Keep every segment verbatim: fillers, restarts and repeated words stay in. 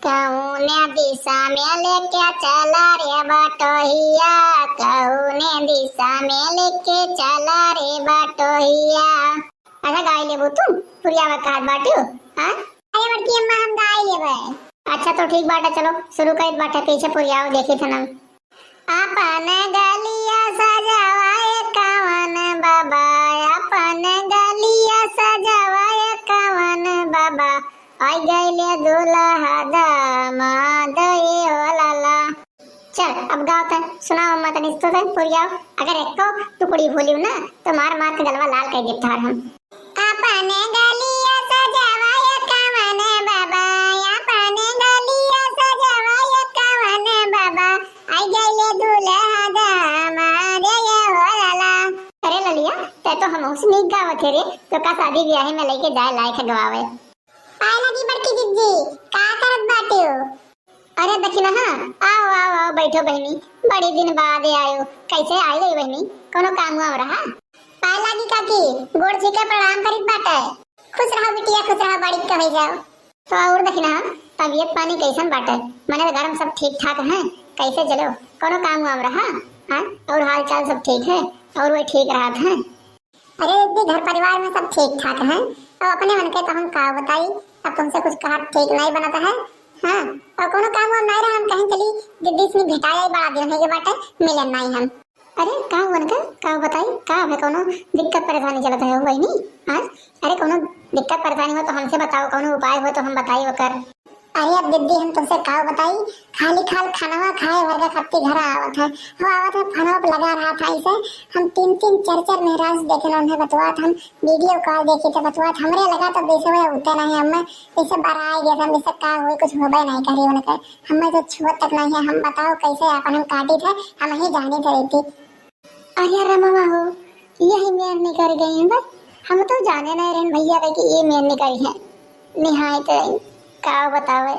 कौने दिशा में लेके चला रे बटोहिया, कौने दिशा में लेके चला रे बटोहिया। अच्छा, गाई लेबू तू? पुरियावा कहत बाटू, हाँ? अरे बड़की अम्मा, हम गाई लेबे। अच्छा, तो ठीक बाटे, चलो शुरू करित बाटे, कैसे पुरियावा देखी थे ना। अपन गलिया सजावा ए कवन बाबा, अपन गलिया सजावा ए कवन बाबा, आई गइले दुल्हा दामाद ए हो लाला। चल, अब गाओ त, सुनाओ अम्मा तनी तो तनी पुरियाओ। अगर एको टुकड़ी भूलियो ना, तो मार मार के गलवा लाल कर देब तोहार हम। अपन गलिया सजावा ए कवन बाबा, अपन गलिया सजावा ए कवन बाबा, आई गइले दुल्हा दामाद ए हो लाला। अरे ललिया, ते तो हमहू से नीक गावत है रे, तो का शादी ब्याह में लेके जाए लायक है गवावे। पाए लागी बड़की जिज्जी, का करत बाटियो? अरे दखिनहा, आओ, आओ, आओ, बैठो बहिनी, बड़ी दिन बाद आयो। कैसे आई गई बहिनी, कोनो काम वाम रहा? पाए लागी काकी, गोड़ छुके प्रणाम करित बाटे। खुश रहो बिटिया, खुश रहो, बड़ी कहै जाओ। तो और दखिनहा, तबियत पानी कैसन बाटे? मने घर में सब ठीक ठाक हैं? कैसे चलो, कोनो काम वाम रहा? हाँ, और हाल चाल सब ठीक है? और वही ठीक रहत हैं? अरे दीदी, घर परिवार में सब ठीक ठाक हैं। अब अपने मन के तो हम का बताई, अब तुमसे कुछ कहा ठीक नहीं बनता है। हाँ, और कोनो काम वाम नहीं रहा, हम कहीं चली दीदी से भेटाए, बड़ा दिन हो गए बाटे, मिले नहीं हम। अरे का हुआ उनका, का बताई, का है, कोनो दिक्कत परेशानी चलत है हो बहिनी? हाँ, अरे कोनो दिक्कत परेशानी हो तो हमसे बताओ, कोनो उपाय हो तो हम बताई ओकर। अरे अब दीदी हम तुमसे का बताई, खाली खाल खानवा खाए भर का खत्ती घर आवत है, वो आवत है फोनवा पे लगा रहा था इसे। हम तीन तीन चार चार मेहराज देखे ना उन्हें बतवात, हम वीडियो कॉल देखी थे बतवात, हमरे लगा तो वैसे वो उठते नहीं, हम इसे बराए गए थे, हम इसे का हुई, कुछ होबे नहीं करी उनके, हमें तो छुअत तक नहीं है। हम बताओ कैसे अपन हम काटी थे, हम ही जानी थे रहती। अरे रमवा हो, यही मेर निकर गई है बे। हम तो जाने नहीं रहन भैया के कि ये मेर निकरी है। निहायत का बतावे।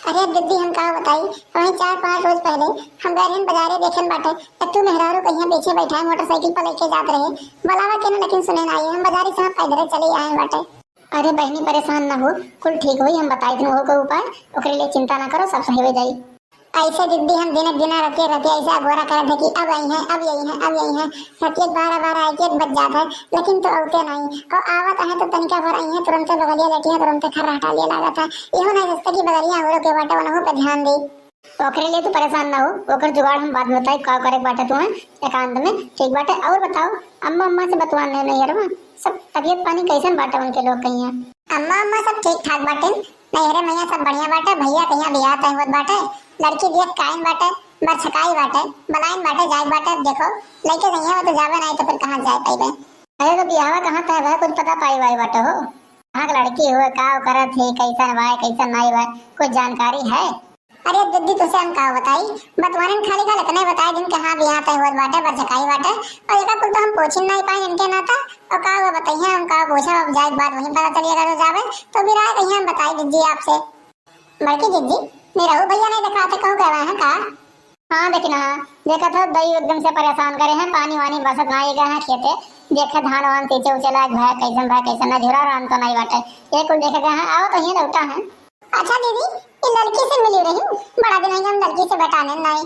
अरे दीदी हम का बताई, वही चार पाँच रोज पहले हम गए रहन बाजारे देखन बाटे, तो तू मेहरारू कहिया पीछे बैठा है, मोटरसाइकिल पर लेके जात रहे, बुलावा के ना लेकिन सुने ना आई, हम बाजारी से पैदल चले आए बाटे। अरे बहिनी परेशान ना हो, कुल ठीक होई, हम बताई दिन ओहो को उपाय, ओकरे लिए चिंता ना करो, सब सही हो जाई। ऐसे दीदी हम दिन दिन रतिया रतिया ऐसे अगोरा करत है कि अब आई हैं, अब यही हैं, अब यही हैं। रतिया बारह बारह एक एक बज जात है, लेकिन तो औते नहीं। और आवत है तो तनिका भर आई हैं, तुरंते बगलिया लेटी हैं, तुरंते खर्राटा लिए लागत है। इहो नहीं सोचते कि बगलिया हमरो के बाटे, उनहु पे ध्यान दी। ओकरे लिए तू परेशान ना हो, ओकर जुगाड़ हम बाद में बताई, का करे के बाटे तू हैं एकांत में, ठीक बाटे। और बताओ, अम्मा अम्मा से बतवा नहीं, नहीं यार, सब तबियत पानी कैसन बाटे उनके लोग कहिया? अम्मा अम्मा सब ठीक ठाक बाटे, नैहरे मैया सब बढ़िया बाटे, भैया कहिया बियाह तय होत बाटे, लड़की दियत कायम बाटे, बरछकाई बाटे, बलाइन बाटे, जाए बाटे, अब देखो लइके नहीं है, वो तो जावे नहीं तो फिर कहाँ जाए पाइबे। अरे तो बियाहवा कहाँ तय है, कुछ पता पाई वाई बाटे हो? कहाँ के लड़की हुए, का करत है, कैसन बा, कैसन नहीं बा, कुछ जानकारी है? अरे दीदी तुसे हम का बताई, बतवानन खाली खाल इतने बताए दिन के हाँ बियाह तय होत बाटे, बरछकाई बाटे, और एका कुल तो हम पूछिन नहीं पाए इनके नाता, और का वो बताइए हम का पूछब, अब जाए के बाद वहीं पता चलिए अगर हो जावे तो बिराए कहीं हम बताई दीदी आपसे। बड़की दीदी, निरहू भैया नहीं दिखाते, कहूँ गए हैं का? हाँ, देखी ना, देखा था दई एकदम से परेशान करे हैं, पानी वानी बसत ना ये गए हैं खेते, देखे धान वान सींचे उचे लायक भय, कैसन भय, कैसन ना, झुरा रान तो नहीं बाटे, ये कुल देखे गए हैं, आओ तो यहीं लौटा है। अच्छा दीदी, ये लड़की से मिली रही, बड़ा दिन हो गया हम लड़की से भेटाने नहीं।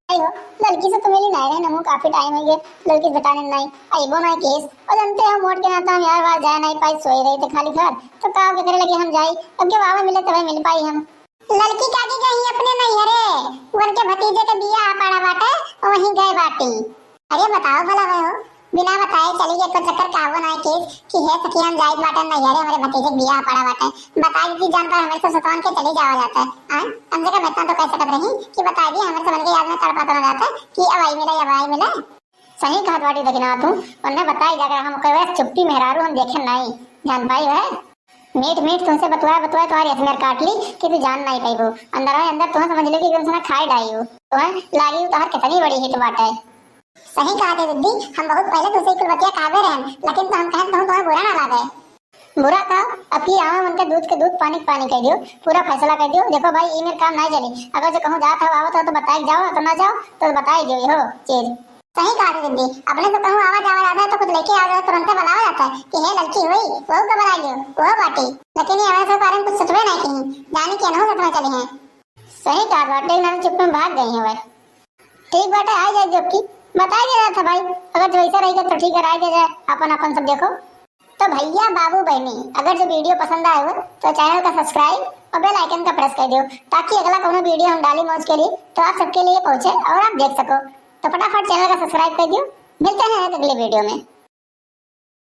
अरे हो, लड़की से तो मिली नहीं रहे, हमहू काफी टाइम हो गया, लड़की से भेटाने नहीं, अइबो नहीं केस, और जानते हो मोट के नाता हम यार बार जाए नहीं पाई, सोए रहे थे खाली घर, तो का के करे लगे हम जाई, अब जब आवा मिले तबे मिल पाई हम। लड़की काकी गई अपने नैहरे, उनके भतीजे के बियाह पड़ा बाटे, वहीं गए बाटी। अरे बताओ भला भाई हो, बिना बताए चली गई, कोई चक्कर का वो ना केस कि हे सखी हम जाइत बाटे नैहरे, हमरे भतीजे के बियाह पड़ा बाटे। बताई दी जान पर हमरे से सतवन के चली जावा जाता है। हाँ, कम से कम इतना तो कह सकत रही कि बताई दी, हमरे समझ के याद में तड़पा तो ना जाता कि अब आई मिले, अब आई मिले। सही कहत बाटी दखिना तू, उन्हें बताई जाकर हम कहे चुप्पी मेहरारू हम देखे नहीं, जान पाई है। मीठ मीठ तुमसे बतुआ बतुआ तुम्हारी असमेर काट ली कि तू जान नहीं पाइबू। अंदर में अंदर तुम्हें समझ लो कि एकदम से ना खाई डाई हो। तुम्हें लागी तुम्हार कितनी बड़ी हित बाटे। सही कहा थे दीदी, हम बहुत पहले तुमसे कुल बतिया कहबे रहन, लेकिन तो हम कहन तो तुम्हें बुरा ना लागे। बुरा का? अब की आवा मन के दूध के दूध, पानी के पानी कह दियो, पूरा फैसला कर दियो। देखो भाई, ई मेर काम नहीं चली। अगर जो कहूँ जात हो, आवत हो तो बताई जाओ, तो ना जाओ तो बताई दियो हो चीज। सही कहा दीदी, अपने से कहूँ आवा जावा जाता है तो कुछ लेके आवा जाता है, तुरंते बुलावा जाता है कि हे लड़की हुई, वो कबर आ गयो, वो बाटी। लेकिन ये हमारे सब बारे में कुछ सोचबे नहीं की, जाने के अनहो सोचबे चली हैं। सही कहा बाटे, ना तो चुप में भाग गई हैं वह। ठीक बाटे, आ जाए जबकि बताया गया था भाई, अगर जो ऐसा रहेगा तो ठीक है, आ गया जाए, अपन अपन सब देखो। तो भैया बाबू बहनी, अगर जो वीडियो पसंद आए हो तो चैनल का सब्सक्राइब और बेल आइकन का प्रेस कर दो, ताकि अगला कोनो वीडियो हम डाली मौज के लिए तो आप सबके लिए पहुंचे और आप देख सको। तो फटाफट चैनल का सब्सक्राइब कर दो, मिलते हैं अगले वीडियो में।